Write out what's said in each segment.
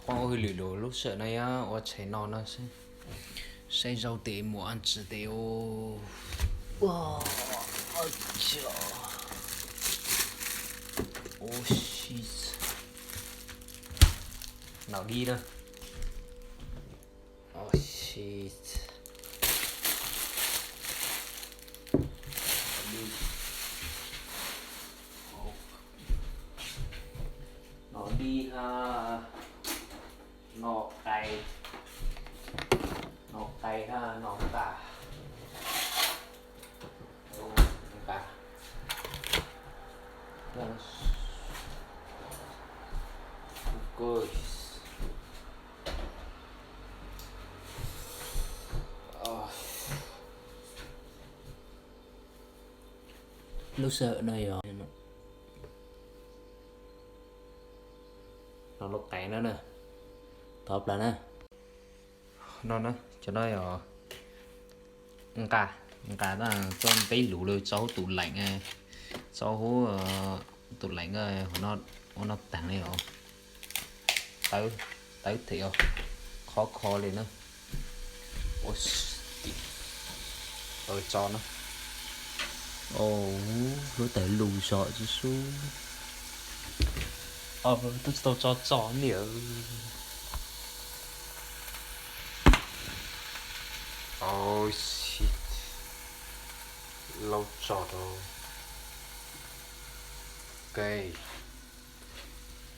Phooj ywg lwm lub sij hawm no yog ua tshais no no xwb, saib zaub tes mus ăn tsw tes u. Ua si, no dib na. Ua si, no dib ha, no qai, no qai ha, no nqa, nqa, lub sij hawm no yog no lub qai no na, thov plas na. No na, cov no yog nqa, nqa txog peb lub lawm tso hauv tub leem, tso hauv tub leem, ua no taag li os, tawv them os, qhov kho li na. Ua tso na, lub tawg lug zog tsi sub, tub tsi tau tso tso ni. Ua si, laub tso rau. Ok,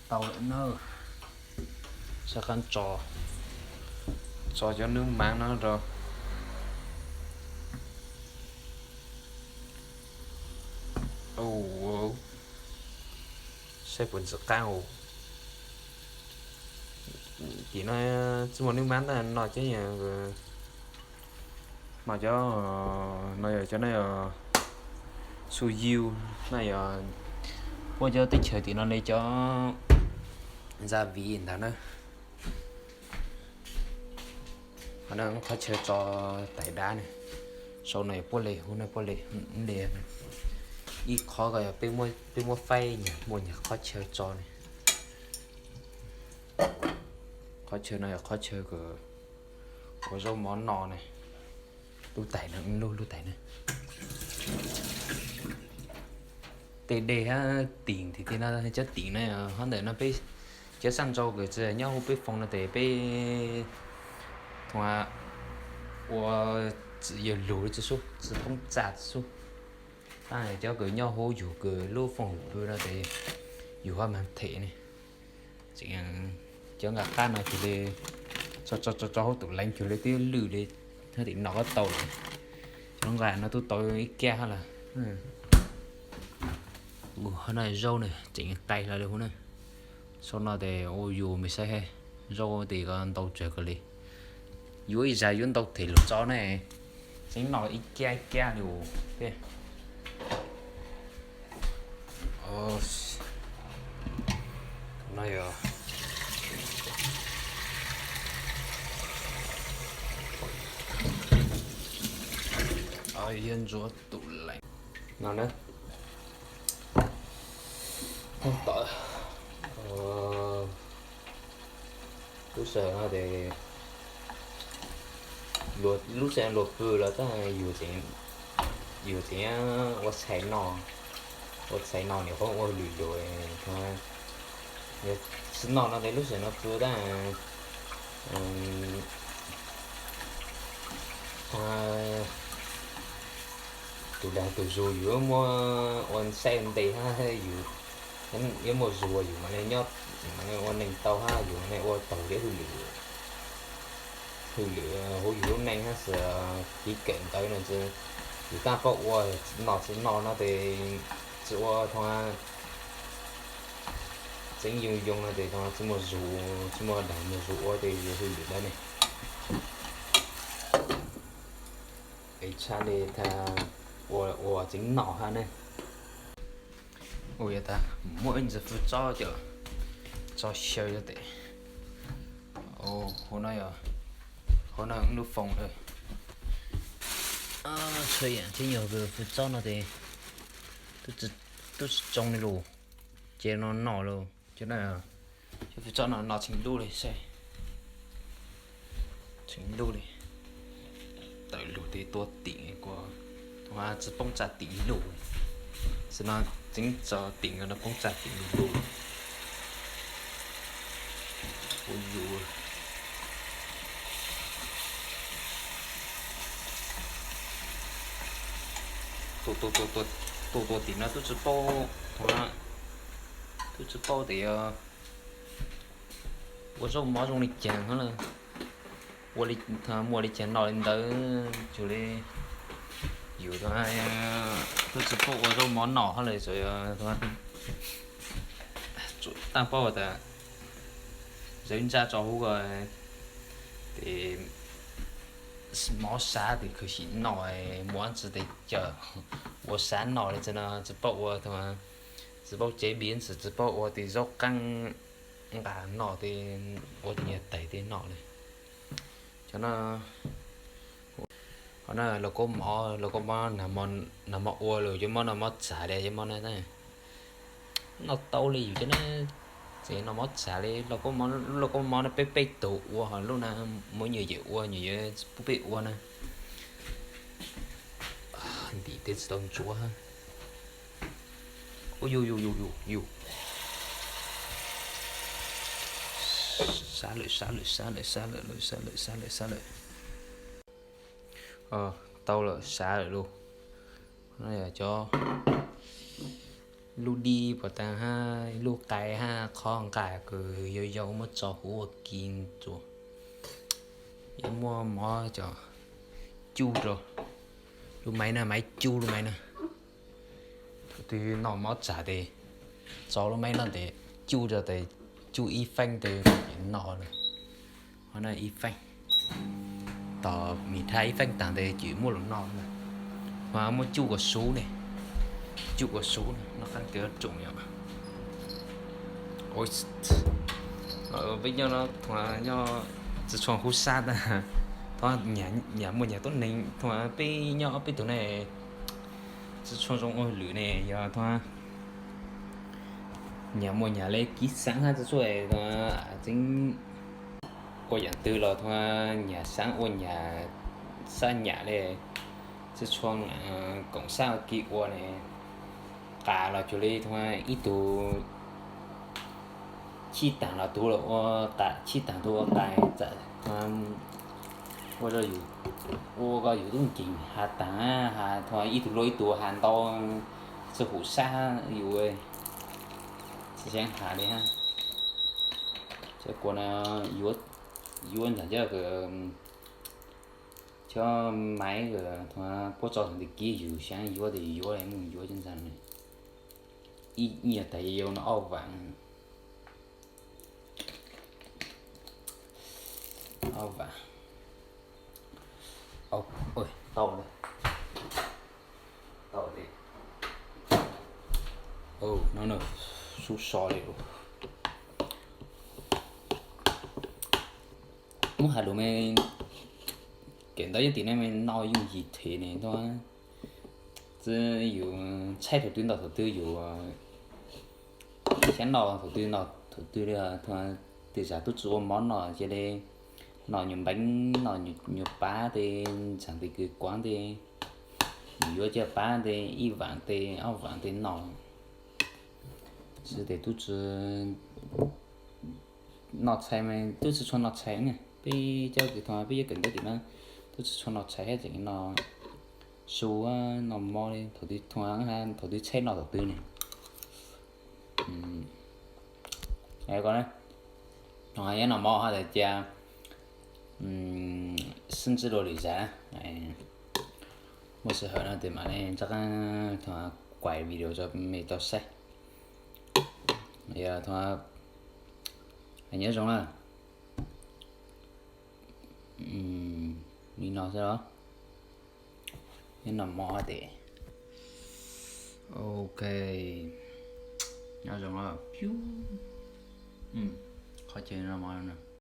tau lawm na. Sab qab tso, tso cov nub mav no rau. Saib puas ntxim qab. Tim no tsi muaj nub mav ntag no cov, no cov, no yog cov no yog su yiu, no yog puab cov teb chaws tim no li cov ntxa viv ntawd na. Qhov no qhov chaw tso tais dab ne. Sau no yog puab le, hub no puab le, le. Ib qhov ko yog peb muab faib nyag muaj nyag qhov chaw tso ne. Qhov chaw no yog qhov chaw ua zaub mov no ne. Lub tais no, lub, lub tais no. Tej dej hab tim tim no, cov tim no, hab ntawm no peb cov xaj ntsau kws tsi nyob huv peb foom no tes peb thua ua tsi yog lug tsi sub, tsi poob txaj tsi sub. Tab cov kws nyob huv yug kws lub foom yug pw no tes yug hab mas them ne. Tseem cov nqa qab no cuag li tso tso tso huv tus leev cuag li twb lwj li, hab tim no kuj tau lawm. Cov nqa no twb tau ib kiab hab lawm. Ua hab no zaub ne tseem qai hlo li huv na. Sau no tes ua yus me saib hab, zaub tes ko ntau tsawg kawg li. Yuav ib zag yuav ntau them lug tso ne. Tseem noj ib kiab ib kiab li. No yog ntsuav tus leev no na. Thaum lub sij hawm no tes, lub sij hawm luag pw los tab yus tseem ua txhais no, ua txhais no nws qhov ua lwm lwm. Tsis noj no tes lub sij hawm no pw tab tus dag tus zug yus muab ua saib nte hab yus yuav muaj zug yus mam li nyob, mam li ua neeg tau hab yus mam li ua taug kev hwj lwm, hwj lwm huv yus lub neej hab xwb. Kev kawm ntawv no yus tab paub ua, tsis noj tsis noj no tes tsis ua tho, tseev yoo yoo no tes tho tsis muaj zug, tsis muaj dag muaj zug ua tes yus hwj lwm ntawd ne. Es tshaj li tha ua tseev noj hab ne. Ua yog tas muaj ib ntsis fwj tsob cov tso xyaw tes, huv no, huv no lub foom lawm. Txhua yam tseem nyuag fwj tsob no tes twb tsis tsoo li lus, ces no noj lawm cov no. Cov fwj txoj no no tseem lub li saib, tseem lub li. Tawm lug tes tua tim kuv, tsis poob txaj tim lug. Xwb no tseem txo tim no poob txaj tim lug. Ua yus tua tua tim no twb tsis paub, twb tsis paub tias yog ua zaub mov zoo li cas na. Ua li, muaj li cas noj li ntawd, cuag li yus twb tsis paub ua zaub mov noj hab li. Tsuas yog tsuas tau paub tas zawv ntsaj tso huv ko, ces mov sab tes khwv sim noj, muaj ntsis tes cawm ua sab noj li. Tsis no tsis paub ua, tsis paub cev npiv ntxwv, tsis paub ua tes zaub qeeb nqa noj tes ua tus niag tais tej noj li. Cov no, qhov no lauj kaub mov, lauj kaub mov nag hmo ua los cov mov no mob tshav li, cov mov no noj tau li yus cov na, tseem noj mob tshav li. Lauj kaub mov, lauj kaub mov no peb peb tug ua, ho lub no muaj nyuam yaus ua, nyuam yaus pub peb ua na. Ntim tej tsis tau ntsuav. Ua yus yus yus yus yus. Sab lawm, sab lawm, sab lawm, sab lawm, sab lawm, sab lawm, sab lawm. Tau lawm, sab lawm lauj. No yog cov lub dib puas tag hab lub qai hab qhov nqaj kws yau yau muab tso huv ua ke tsuas. Yuav muab mov coj cub rau lub maiv na, maiv cub lub maiv na. Thaum twg noj mov tsam tes tso lub maiv no tes cub rau tes cub ib feeb tes noj na. Ho no ib feeb, tos mis thaj ib feeb taag tes ces muab lug noj na. Ho muab cub kom suv ne, cub kom suv na, noj qab kev rooj yom. Peb nyob no tsis tshua hub sab tag, nyam muaj nyam tuab neeg, peb nyob peb tug ne tsis tshua zoo ua lwm ne, yog nyam muaj nyam le kiv xaav hab tsis txhua tseeb ua yaam twg los nyam xaav ua nyam sab nyam le, tsis tshua koom sab ua ke ua ne. Qas los cuag li ib tug chib taag los tug los ua qas, chib taag tug ua qas, ua rau yus, ua ko yus tub nkeeg has taag, has ib tug luag ib tug has ntau, tsis hum sab yus, tsis xaav has li hab. Cov kua no yuav ntag cov, cov maiv puab tso thaum ntawd kiv yus xaav yuav tes yuav, mus yuav cov ntawd. Ib nyuag tas yau no ob vaam, ob vaam, tau, tau li, no sub so li. Muab has lug me, kev ntawd yog tim no me no yooj yim them ne, txwb yus tshaib thaum twg noj thaum twg, yus xyaav noj thaum twg noj thaum twg li. Tej zag tub tsi ua mov noj cia li noj nyuag npeev, noj nyuag pab tej, ntsaag tej kws kuav tej, yus yuav cov pab tej ib vaam tej ob vaam tej noj. Xwb tes tub tsi noj tshais, tub tsi tshua noj tshais ne. Peb cov kws thaum peb yuav kawm ntawv tim no tub tsi tshua noj tshais hab tseem noj su, noj mov li thaum twg, thaum twg tshaib noj thaum twg ne. Ko, noj mov hab tas cia sib ntsib dua lwm zag. Muaj sij hawm no tes mam li rov qab kuaj video rau mej tau saib. Yog thaum nyob zoo na. Li no xwb los, nyob noj mov hab tes, ok, nyob zoo os. Qhov chaw noj mov no,